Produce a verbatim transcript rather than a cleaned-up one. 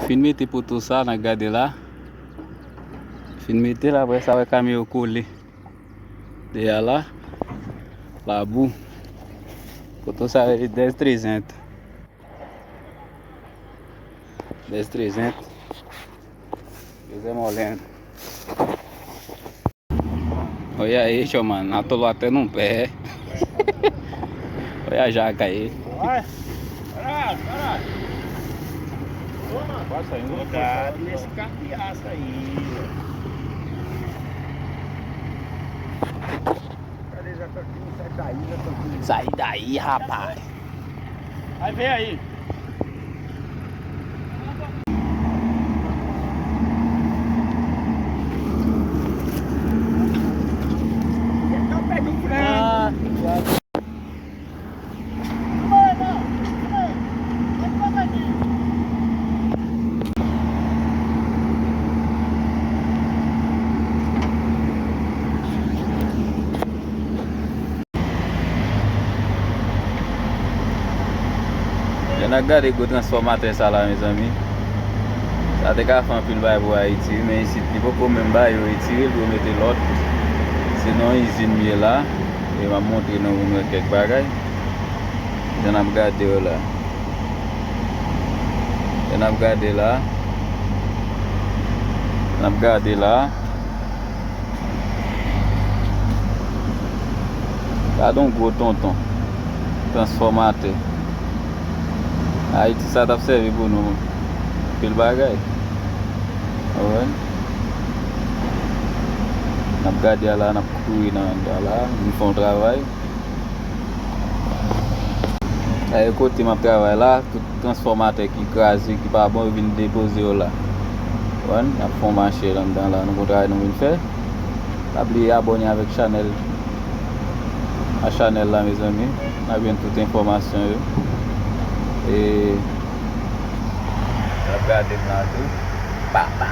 Fin mete poto sa, n a gade la. Fin mete l, apre sa, wè kamyon yo kole. Dèyè la, labou. Poto sa rele Dez Trezent. Dez Trezent. Dezè Mòlen. Oya e choman, atolo atè nou pè. Oya jaka e. Sa e dayi, rapaz. Aí vem aí. Jan n ap gade gwo transfòmatè sa la, mezanmi. Sa te ka fè anpil bagay pou Ayiti, wi, men isit, li poko menm bay yo retire l pou yo mete lòt. Se nan yon izin m ye la, e m ap montre nou pou nou wè kèk bagay. Jan n ap gade yo la. Jan n ap gade la. N ap gade la. Gade yon gwo tonton. Transfòmatè. Ayiti sa t ap sèvi pou nou. Anpil bagay. Alright. N ap gade a la, n ap kouri nan anndan la. Nou fè yon travay. Sa e kote m ap travay la, tout transfòmatè ki kraze, ki pa bon, yo vin depoze yo la. Konprann? N ap fè yon mache anndan la, nou gon travay nou vin fè. Pa bliye abòne avèk chanèl, a chanèl la, mezanmi. N ap jwenn tout enfòmasyon yo. E n ap gade m la tou. Pa, pa,